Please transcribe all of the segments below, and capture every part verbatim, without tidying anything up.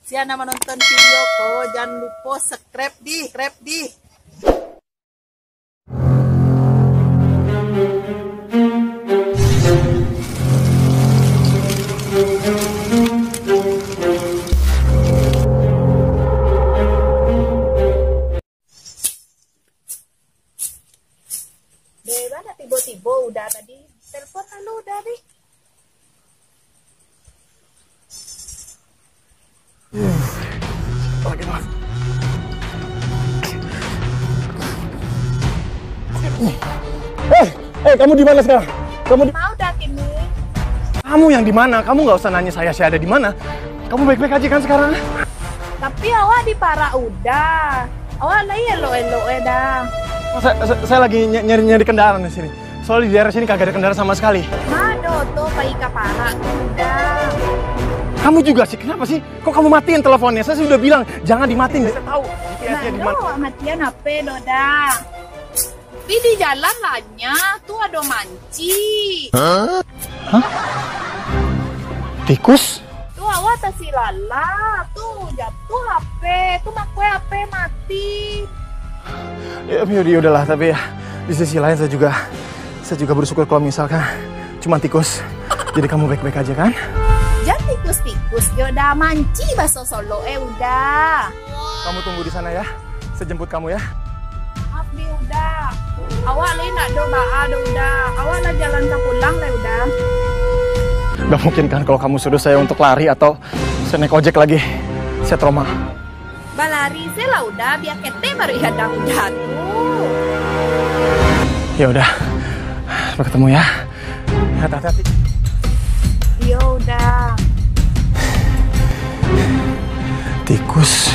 Sia nan manonton video ko, jan lupo subscribe di, subscribe di. Deh, bana tibo-tibo Uda tadi. Telepon lalu Uda, deh. Eh, eh, kamu di mana sekarang? Kamu di... Mau dah kini. Kamu yang di mana? Kamu nggak usah nanya saya, saya ada di mana. Kamu baik-baik aja kan sekarang? Tapi awak diparak Uda. Awak lai elok-elok eh dah. Saya, saya, saya lagi ny-, nyari, nyari kendaraan di sini. Soalnya di daerah sini kagak ada kendaraan sama sekali. Mado tu pai ka parak tu Uda. Kamu juga sih, kenapa sih? Kok kamu matiin teleponnya? Saya sudah bilang, jangan dimatiin. Saya tahu G P S-nya di mana. Awak matian ape doh dah? Tapi di jalan lanya tu ado manci. Hah? Tikus? Tu awak tasilala, tu jatuah H P, tu makoi H P mati. Ya, ya, ya udahlah, tapi ya, di sisi lain saya juga, saya juga bersyukur kalau misalkan cuma tikus. Jadi kamu baik-baik aja kan? Jan tikus-tikus jo dah, manci baso Solok eh Uda. Kamu tunggu di sana ya. Saya jemput kamu ya. Maaf di Uda. Awak lai nak do baa do Uda. Awak lah jalan ka pulang lai Uda. Gak mungkin kan kalau kamu suruh saya untuk lari atau saya naik ojek lagi. Saya trauma. Balari se lah Uda, bia ketek baru iadang Uda tu. Ya udah. Sampai ketemu ya. Hati-hati. Iyo Uda. Tikus.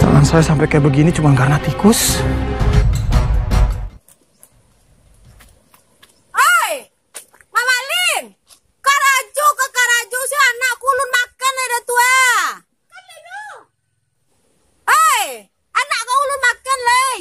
Tangan saya sampai kayak begini cuma karena tikus. Oi, Mak Malin, karajo ka karajo, si anak ko ulun makan lai dah tu ah. Oi, anak ko ulun makan lai.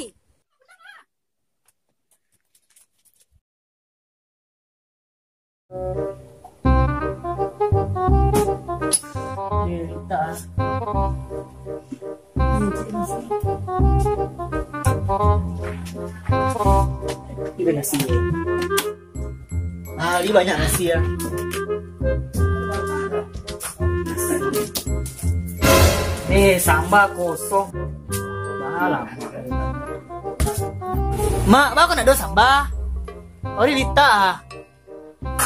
Ini nasi. Ah, ini banyak nasi ya. Eh, samba kosong. Malah. Mak, baa ko ndak ado samba? Ori Lita ah.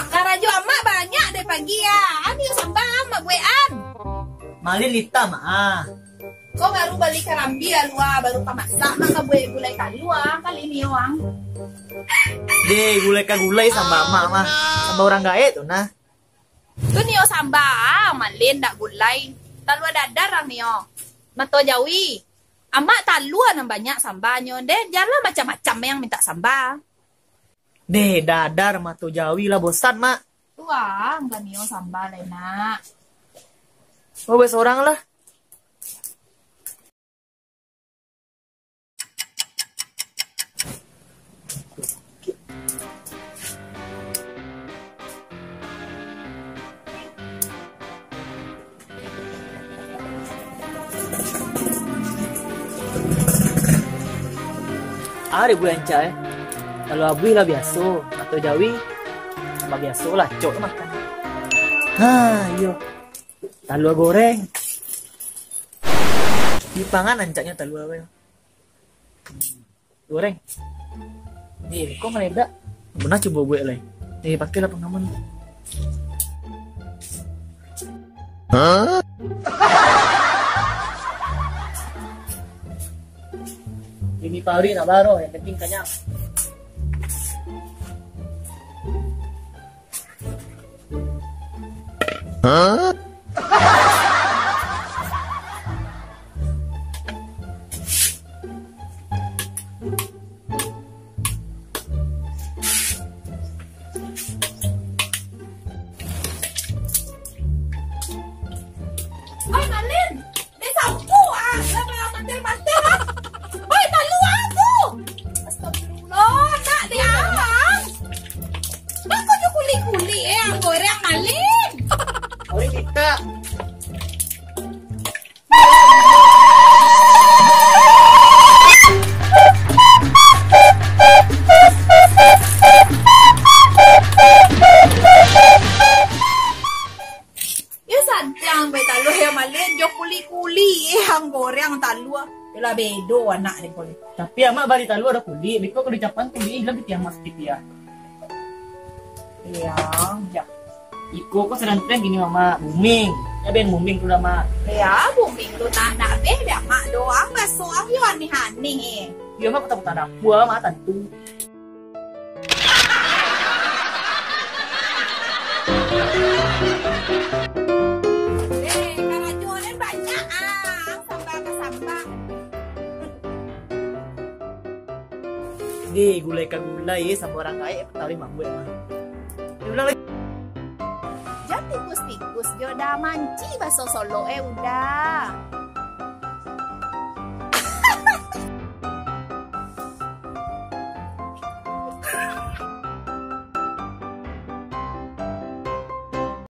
Karajo amak banyak dari pagi ah. Ambiak samba amak buekan. Malin Lita mah ah. Ko baru bali karambia lua, baru ka masak, mah ka buek gulai talua, kali nio ang. Deh, gulai ka gulai samba amak mah. Samba urang gaek tu nah. Tu nio samba ah, Malin dak gulai. Talua dadar ang nio. Mato jawi. Amak talua nan banyak sambanyo, deh, janlah macam-macam yang minta samba. Deh, dadar mato jawi lah bosan, Mak. Tu ang, ka nio samba lai, Nak. Oh, bae sorang lah. Ari buliah ancak eh. Kalau abuih lah biaso, atau jawi, lah biaso lah, cok makan. Ha, iyo. Talua goreng. Dipangan ancaknyo talua ko. Goreng. Eh, kok meledak? Pernah cubo buek lai. Eh, pakailah pengaman. Hah? Ini pabrik nak baru, yang penting kanyang. Hah? Oi, Malin! Deh, sapu ah! Lah, lah, mantel-mantel ah! Oi, talua tu! Astagfirullah, nak deh, ang! Baa ko nyo kulik-kulik eh, ang goreng, Malin! Oi, kita. Bedo anak ni ko. Tapi amak bali talua ado kulik, beko kalau dicapan kulik ilang pitih amak sakik yo. Iyo, yo. Iko ko sadang tren kini, Mak, booming. Yo, ben booming tu lah, Mak. Yo, booming tu nak, nak beh dah, Mak, doang baso yo aneh-aneh, eh. Yo, Mak, kota-kota dapua, Mak, tantu. Eh, karajo ni banyak, ah, sambah ka sambah. Ni gulai ka gulai, eh, sambarang gaek, taruih mambuek mah. Ulang lagi. Jan tikus-tikus jo dah, manci baso Solok, eh, udah.